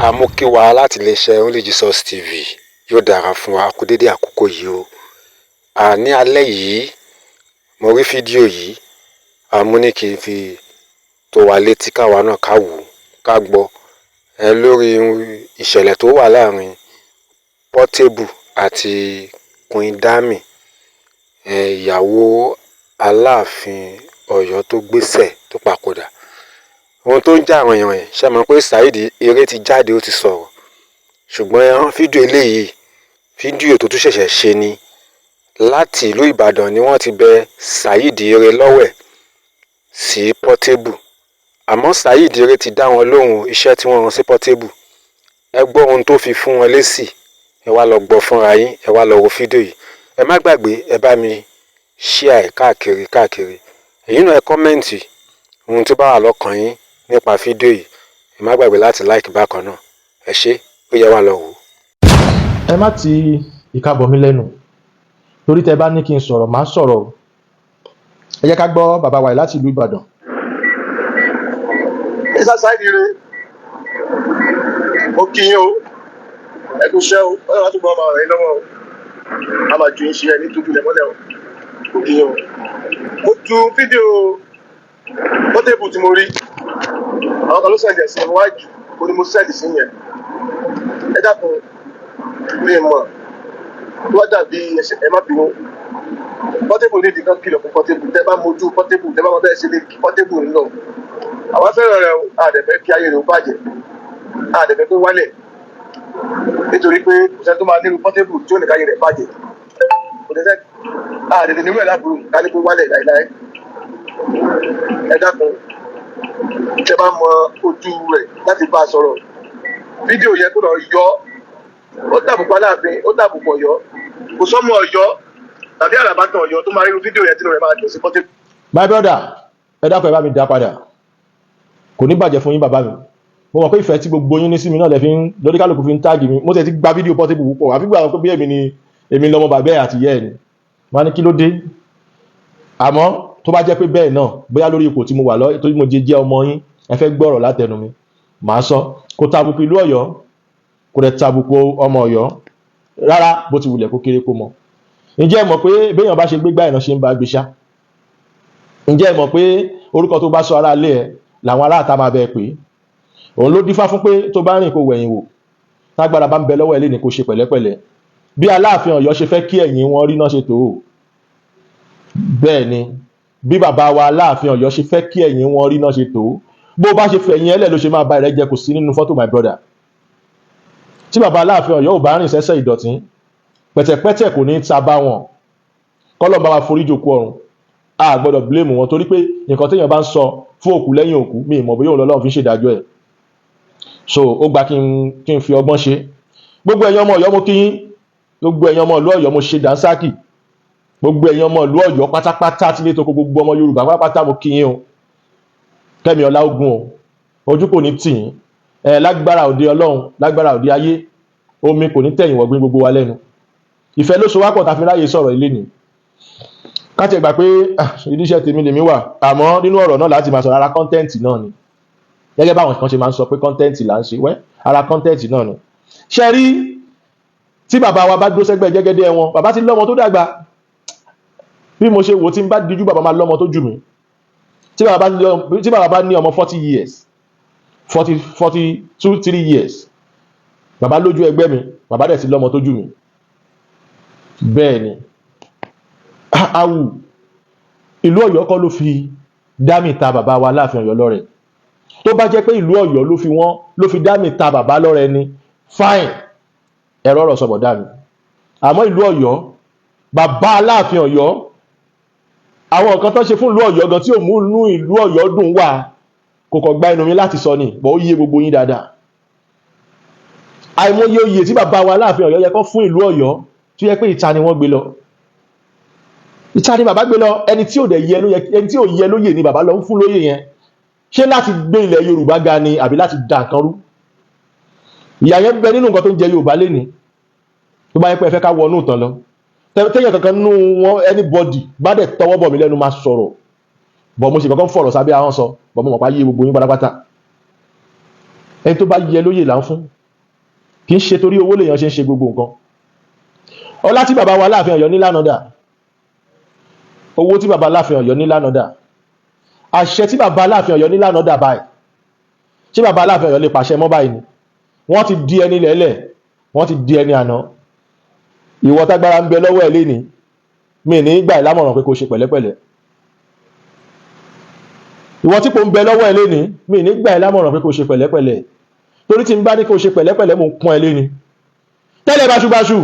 Àmúkíwa láti iléeṣẹ́ Only Jesus TV. Yóò dára fún wa. Kú dédé àkókò yìí o. Ní alẹ́ yìí, mo rí fídíò yìí, àmú ní kí n fi tó wa létí, káwa náà ká wò ó, ká gbọ́ ẹ lórí ìṣẹ̀lẹ̀ tó wà láàrin Portable àti Queen Dami, ìyàwó Aláàfin Ọ̀yọ́ tó gbéṣẹ̀ tó papòdà. Ohun tó ń jà rànyìnrànyìn, ṣe mọ̀ pé Saheed Ere ti jáde, ó ti sọ̀rọ̀, ṣùgbọ́n fídíò eléyìí, fídíò tó tún ṣẹ̀ṣẹ̀ ṣe ni. Láti ìlú Ìbàdàn ni wọ́n ti bẹ Saheed Ere lọ́wẹ̀ sí Portable, àmọ́ Saheed Ere ti dá wọn lóhùn iṣẹ́ tí wọ́n rán sí Portable. Ẹ gbọ́ ohun tó fi fún wọn lésì. Ẹ wá lọ gbọ́ fúnra yín, ẹ wá lọ wo fídíò yìí. Ẹ má gbàgbé, ẹ bá mi share ẹ̀ káàkiri káàkiri. Èyí náà, ẹ comment ohun tó bá wà lọ́kàn yín nípa fídíò yìí. Ẹ má gbàgbé láti like bákan náà. Ẹ ṣé, ó yẹ wá lọ wò ó. Ẹ má ti ìka bọ̀ mí lẹ́nu, torí tẹ bá ní kí n sọ̀rọ̀, má sọ̀rọ̀ o. Ẹ jẹ́ ká gbọ́ bàbá wa yìí láti ìlú Ìbàdàn. Mr. Saheed Ire, mo kí yín o, ẹ kú iṣẹ́ o. Ọlọ́run á túbọ̀ máa ràn yín lọ́wọ́ o, a máa ju yín ṣe ẹ ní tójú ilẹ̀ mọ́lẹ̀ o. Mo kí yín o. Mo ju fídíò Portable tí mo rí, àwọn kan ló send ẹ̀ sí mi, mo wá jù mo ní mo send sí yẹn. Ẹ dákun, mi mọ̀ tó wá dàbí, ẹ má bínú. Portable ní ìdí kan kìlọ̀ fún Portable. Tẹ́ bá mojú Portable, tẹ́ bá mọ bẹ́ẹ̀ ṣe lè kí Portable nínú àwọn fẹ́ràn rẹ o. Àdẹ̀fẹ́ kí ayé rẹ̀ ó bàjẹ́, àdẹ̀fẹ́ kó wálẹ̀, nítorí pé kò sẹ́ni tó máa nílùú Portable tí ó ní káyé rẹ̀ bàjẹ́. Kò dẹ́sẹ́ àdẹ̀dẹ̀ nírú ẹ̀ láburú ká ní kó wálẹ̀ láìláì. Ẹ dákun, tẹ́ bá mọ ojú rẹ̀ láti bá a sọ̀rọ̀, fídíò yẹn kó lọ yọ. Ó dàbùkù Aláàfin, ó dàbùkù Ọ̀yọ́. Kò sọ́mọ Ọ̀yọ́ tàbí àràbàtàn Ọ̀yọ́ tó máa rí irú fídíò yẹn tínú rẹ̀ máa dùn sí Portable. My brother, ẹ dákun, ẹ bá mi dá padà. Kò ní bàjẹ́ fún yín, bàbá mi. Mo mọ̀ pé ìfẹ́ tí gbogbo yín ní sí mi náà lẹ fi ń lórí, kálukú fi ń tag mi. Mo tẹ̀ ti gba fídíò Portable púpọ̀, àfi gbà pé bí èmi ni èmi lọmọ bàbá ẹ̀ àti ìyá ẹ̀ ni. Wọ́n á ní kí ló dé? Àmọ́ tó bá jẹ́ pé bẹ́ẹ̀ náà, bóyá lórí ipò tí mo wà lọ, torí mo jẹ jẹ́ ọmọ yín, ẹ fẹ́ gbọ́rọ̀ látẹnu mi, màá sọ. Kò tàbùkù ìlú Ọ̀yọ́, kò dẹ̀ tàbùkù ọmọ Ọ̀yọ́ rárá, bó ti wulẹ̀ kó kéré kó mọ. Ǹjẹ́ ẹ mọ̀ pé béèyàn bá ṣe gbégbá ìran ṣe ń bá gbé ṣá? Ǹjẹ́ ẹ mọ̀ pé orúkọ tó bá sọ ará ilé ẹ làwọn aráàta máa bẹ pé òun ló dífá fún pé tó bá rìn, kó wẹ̀yìn wò? Tágbára bá ń bẹ lọ́wọ́ ẹ lé ní, kó ṣe pẹ̀lẹ́pẹ̀lẹ́. Bí Aláàfin Ọ̀yọ́ ṣe fẹ́ kí ẹ̀yìn wọn rí náà ṣe tó o. Bẹ́ẹ̀ ni, bí bàbá wa Aláàfin Ọ̀yọ́ ṣe fẹ́ kí ẹ̀yìn wọn rí náà ṣe tó. Bó bá ṣe fẹ̀yìn ẹlẹ̀ ló ṣe máa ba ìrẹ́jẹ. Kò sí nínú fọ́tò, my brother. Tí bàbá Aláàfin Ọ̀yọ́ ò bá rìn sẹ́sẹ̀ ìdọ̀tí, pẹ̀tẹ̀pẹ̀tẹ̀ kò ní ta bá wọn. Kọ́lọ̀ bá wa forí jòkó ọ̀run. A gbọ́dọ̀ blame wọn, torí pé nǹkan téèyàn bá ń sọ fún òkú lẹ́yìn òkú, mi ìmọ̀ bóyá òun lọ́lọ́run fi ń ṣèdájọ́ ẹ̀. So ó gba kí n fi ọgbọ́n ṣe. Gbogbo ẹ̀yin ọmọ Ọ̀yọ́, mo kí yín. Gbogbo ẹ̀yin ọmọ ìlú Ọ̀yọ́, mo ṣe dànsákì. Gbogbo ẹ̀yin ọmọ ìlú Ọ̀yọ́ pátápátá, tí létò, gbogbo ọmọ Yorùbá pátápátá, mo kí yín o. Kẹ́mi ọlá ogun o, ojú kò ní tì yín ẹ. Lágbára òde Ọlọ́run, lágbára òde ayé, omi kò ní tẹ̀yìn wọ̀gbìn gbogbo wa lẹ́nu. Ìfẹ́ ló so wá pọ̀ tá fi ráyè sọ̀rọ̀ ilé ni. Ká tiẹ̀ gbà pé ìdíṣẹ́ tèmi lèmi wà, àmọ́ nínú ọ̀rọ̀ náà láti máa sọ̀rọ̀, ara content náà ni. Gẹ́gẹ́ báwọn kan ṣe máa ń sọ pé content là ń ṣe wẹ́, ara content náà ni. Ṣe rí tí bàbá wa bá dúró sẹ́gbẹ́ jẹ́gẹ́dẹ́ wọn, bàbá ti lọ́mọ tó dàgbà. Bí mo ṣe wò, tí n bá dijú, bàbá máa lọ́mọ tó jù mí. Tí bàbá bá ní ọmọ 40 years, 40, 42, 3 years, bàbá lójú ẹgbẹ́ mi, bàbá dẹ̀ ti lọ́mọ tó jù mí. Bẹ́ẹ̀ ni, awù ìlú Ọ̀yọ́ kọ́ ló fi dámì ta bàbá wa Láàfin Ọ̀yọ́ lọ́rẹ. Tó bá jẹ́ pé ìlú Ọ̀yọ́ ló fi wọ́n ló fi dámì ta bàbá lọ́rẹ ni, fine, ẹ̀rọ ọ̀rọ̀ sọ̀bọ̀ dá mi. Àmọ́ ìlú Ọ̀yọ́, bàbá Aláàfin Ọ̀yọ́, àwọn nǹkan tó ṣe fún ìlú Ọ̀yọ́ gan tí ò mú inú ìlú Ọ̀yọ́ dùn wà, kò kàn gba ẹnu mi láti sọ ni bọ̀. Ó yé gbogbo yín dáadáa. Àìmọye oyè tí bàbá wa Aláàfin Ọ̀yọ́ yẹ kó fún ìlú Ọ̀yọ́ tó yẹ pé ìta ni wọ́n gbé lọ, ìta ni bàbá gbé lọ. Ẹni tí ò dẹ̀ yẹ lóye, ẹni tí ò yẹ lóye ni bàbá lọ ń fún lóye yẹn. Ṣé láti gbé ilẹ̀ Yorùbá ga ni, àbí láti da nǹkan rú? Ìyà yẹn bẹ nínú nǹkan tó ń jẹ Yorùbá lénìí. Tó bá yẹ pé ẹ fẹ́ ká wọnú ìtàn lọ, téèyàn kankan nínú wọn, anybody bá dẹ̀ tọwọ́ bọ̀ mí lẹ́nu, máa sọ̀rọ̀ bọ̀. Mo sì kọ́kọ́ fọ̀rọ̀ sábẹ́ ahọ́n sọ bọ̀. Mo mọ̀ pa yé gbogbo yín pátápátá. Ẹni tó bá yẹ lóyè là ń fún. Kì í ṣe torí owó lèèyàn ṣe ń ṣe gbogbo nǹkan. Ọlá tí bàbá wa Láàfin Ọ̀yọ́ ní lánàá dà, owó tí bàbá Láàfin Ọ̀yọ́ ní lánàá dà, àṣẹ tí bàbá Láàfin Ọ̀yọ́ ní lánàá dà báyìí? Ṣé bàbá Láàfin Ọ̀yọ́ lè pàṣẹ mọ́ báyìí ni? Wọ́n ti di ẹni lẹ́lẹ̀, wọ́n ti di ẹni àná. Ìwọ tágbára ń bẹ lọ́wọ́ ẹ̀ lénìí, mi ní gbà ẹ́ lámọ̀ràn pé kó ṣe pẹ̀lẹ́pẹ̀lẹ́. Ìwọ tí kò ń bẹ lọ́wọ́ ẹ̀ lénìí, mi ní gbà ẹ́ lámọ̀ràn pé kó ṣe pẹ̀lẹ́pẹ̀lẹ́, torí tí n bá ní kó ṣe pẹ̀lẹ́pẹ̀lẹ́, mò ń pọ́n ẹ léni tẹ́lẹ̀ báṣubáṣu.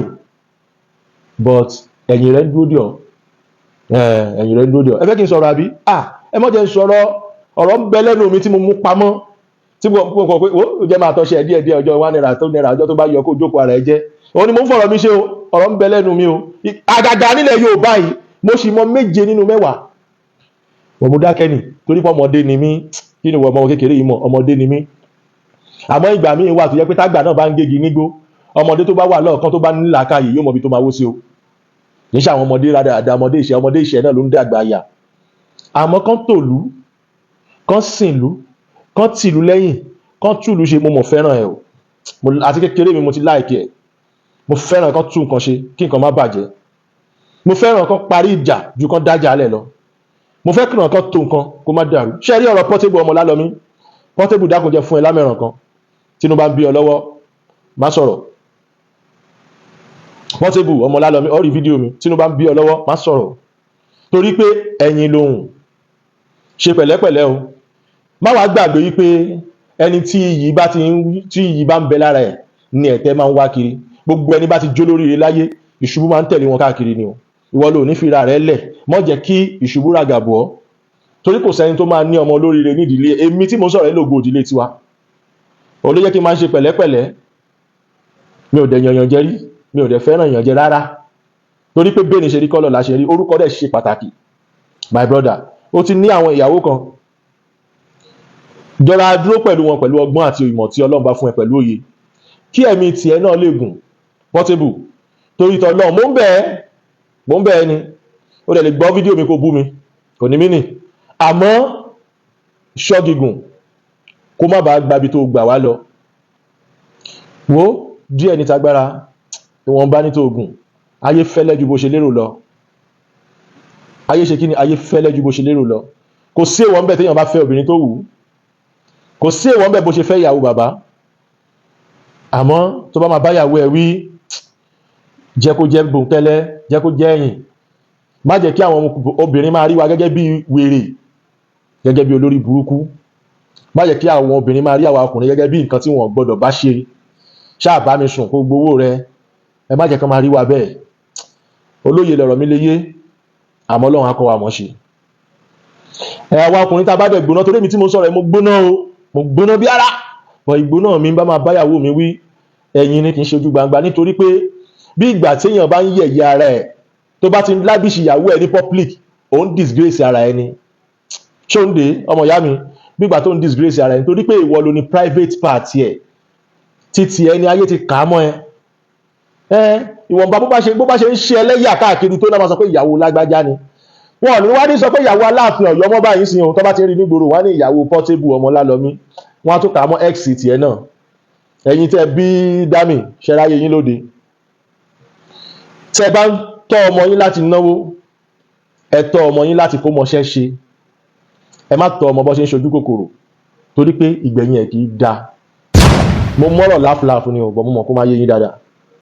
But ẹ̀yìn rẹ̀ ń dúró dì ọ́, ẹ̀yìn rẹ̀ ń dúró dì ọ́. Ẹ fẹ́ kí n sọ̀rọ̀ àbí? Ah, ẹ mọ́ jẹ́ n sọ̀rọ̀. Ọ̀rọ̀ ń bẹ lẹ́nu mi tí mo mú pamọ́, tí mo kọ̀ pé ó jẹ́ máa tọ́ṣe díẹ̀ díẹ̀. Ọjọ́ 1 naira tó náírà, ọjọ́ tó bá yọ kó jókòó ara ẹ jẹ́, òun ni mo ń fọ̀rọ̀ mi ṣe o. Ọ̀rọ̀ ń bẹ lẹ́nu mi o. Àgàgà nílẹ̀ Yorùbá yìí, mo sì mọ méje nínú mẹ́wàá. Wọ́n mú dákẹ́ nì torí pé ọmọdé ni mí. Kí ni wọ́n ọmọ kékeré yìí mọ̀? Ọmọdé ni mí. Àmọ́ ìgbà míì wà tó yẹ pé tágbà náà bá ń gégi nígbó, ọmọdé tó bá wà lọ́ọ̀kan tó bá ní làákàyè yóò mọ ibi tó máa wó sí o. Kì í ṣe àwọn ọmọdé rádaràda, ọmọdé ìṣẹ́, ọmọdé ìṣẹ́ náà ló ń dàgbà yà. Àmọ́ kán tòlú, kán sìnlú, kán tìlú lẹ́yìn, kán túlù ṣe, mo mọ̀ fẹ́ràn ẹ̀ o. Àti kékeré mi mo ti like ẹ̀. Mo fẹ́ràn kán tún nǹkan ṣe kí nǹkan má bàjẹ́. Mo fẹ́ràn kán parí ìjà ju kán dájà lẹ̀ lọ. Mo fẹ́ kàn kán tó nǹkan kó má dàrú. Ṣé ẹ rí ọ̀rọ̀ Portable ọmọ Lálọ́mí? Portable, dákun, jẹ́ fún ẹ lámẹ̀ràn kan. Tínú bá ń bí ọ lọ́wọ́, má sọ̀rọ̀. Portable ọmọ Lálọ́mí, ó rí fídíò mi. Tínú bá ń bí ọ lọ́wọ́, má sọ̀rọ̀, torí pé ẹ̀yin lohùn. Ṣe pẹ̀lẹ́pẹ̀lẹ́ o. Má wàá gbàgbé wípé ẹni tí iyì bá ti ń tí iyì bá ń bẹ lára ẹ̀ ni ẹ̀tẹ́ máa ń wá kiri. Gbogbo ẹni bá ti jó lóríire láyé, ìṣubú máa ń tẹ̀lé wọn káàkiri ni o. Ìwọ ló ní fira rẹ lẹ̀, mọ́ jẹ́ kí ìṣubú ràgàbọ̀ ọ́, torí kò sẹ́ni tó máa ní ọmọ olóríire nídìílé. Èmi tí mo sọ̀rọ̀ ẹ́ lògo ìdílé tiwa, òun ló jẹ́ kí n máa ń ṣe pẹ̀lẹ́pẹ̀lẹ́. Mi ò dẹ̀ yànyàn jẹ rí, mi ò dẹ̀ fẹ́ràn yàn jẹ rárá, torí pé bẹ́ẹ̀ ni ṣe rí kọ́lọ̀ la ṣe rí. Orúkọ dẹ̀ ṣe pàtàkì. My brother, ó ti ní àwọn ìyàwó kan, jọra dúró pẹ̀lú wọn pẹ̀lú ọgbọ́n àti ìmọ̀ tí Ọlọ́run bá fún ẹ, pẹ̀lú òye, kí ẹ̀mí tiẹ̀ náà lè gùn. Portable, torí tọ́lọ́, mò ń bẹ̀ ẹ́, mò ń bẹ̀ ẹ́ ni. Ó dẹ̀ lè gbọ́ fídíò mi kó bú mi, kò ní mí nì. Àmọ́ ṣọ́ gígùn kó má bàa gbabi tó gbà wá lọ. Wo díẹ̀ ní tagbára, ìwọ̀nba ní tó gùn. Ayé fẹ́lẹ́ ju bó ṣe lérò lọ. Ayé ṣe kí ni? Ayé fẹ́lẹ́ ju bó ṣe lérò lọ. Kò sí èèwọ̀ ńbẹ̀ téèyàn bá fẹ́ obìnrin tó wù ú. Kò sí èèwọ̀ ńbẹ̀ bó ṣe fẹ́ ìyàwó bàbá. Àmọ́ tó bá máa báyàwó ẹ wí, jẹ́ kó jẹ́ bòńkẹ́lẹ́, jẹ́ kó jẹ́ ẹ̀yìn. Má jẹ́ kí àwọn obìnrin máa rí wa gẹ́gẹ́ bí wèrè, gẹ́gẹ́ bí olórí burúkú. Má jẹ́ kí àwọn obìnrin máa rí àwa ọkùnrin gẹ́gẹ́ bí nǹkan tí wọ́n gbọ́dọ̀ bá ṣe. Ṣáà bá mi sùn kó gbowó rẹ. Ẹ má jẹ́ kí wọ́n máa rí wa bẹ́ẹ̀. Olóye lọ̀rọ̀ mi lè yé, àmọ́ Ọlọ́run á kọ́ wa mọ̀ ṣe. Ẹ àwa ọkùnrin tá a bá dẹ̀ gbóná, torí èmi tí mo sọ̀rọ̀ ẹ, mo gbóná o, mo gbóná bí ara bọ̀. Ìgbóná mi bá máa báyàwó mi wí, ẹ̀yin ni, kì í ṣe ojú gbangba, nítorí pé bí ìgbà téèyàn bá ń yẹ̀yẹ́ ara ẹ̀, tó bá ti ń lavish ìyàwó ẹ̀ ní public, òun disgrace ara ẹni. Ṣóńdé ọmọ ìyá mi, bí ìgbà tó ń disgrace ara ẹ̀, nítorí pé ìwọ ló ní private part ẹ̀, títí ẹni ayé ti kà á mọ́ ẹ. Ẹ ìwọ̀nba bó bá ṣe ń ṣe ẹlẹ́yà káàkiri tó náà, máa sọ pé ìyàwó lágbájá ni. Wọn ò ní wá ní sọ pé ìyàwó Aláàfin Ọ̀yọ́ mọ́ báyìí sí ohun tó bá ti rí nígboro, wá ní ìyàwó Portable ọmọ Lálọ́mí. Wọn á tún kà á mọ́ ex tiẹ̀ náà. Ẹ̀yin tẹ́ bí dami ṣẹráyé yín lóde, tẹ́ bá ń tọ́ ọmọ yín láti náwó, ẹ tọ́ ọmọ yín láti kó mọṣẹ́ ṣe. Ẹ má tọ́ ọmọ bó ṣe ń ṣojú kòkòrò, torí pé ìgbẹ̀yìn ẹ̀ kì í da. Mo mọ́rọ̀ láfúláfú ni ò bọ̀, mo mọ̀ kó má yé yín dáadáa.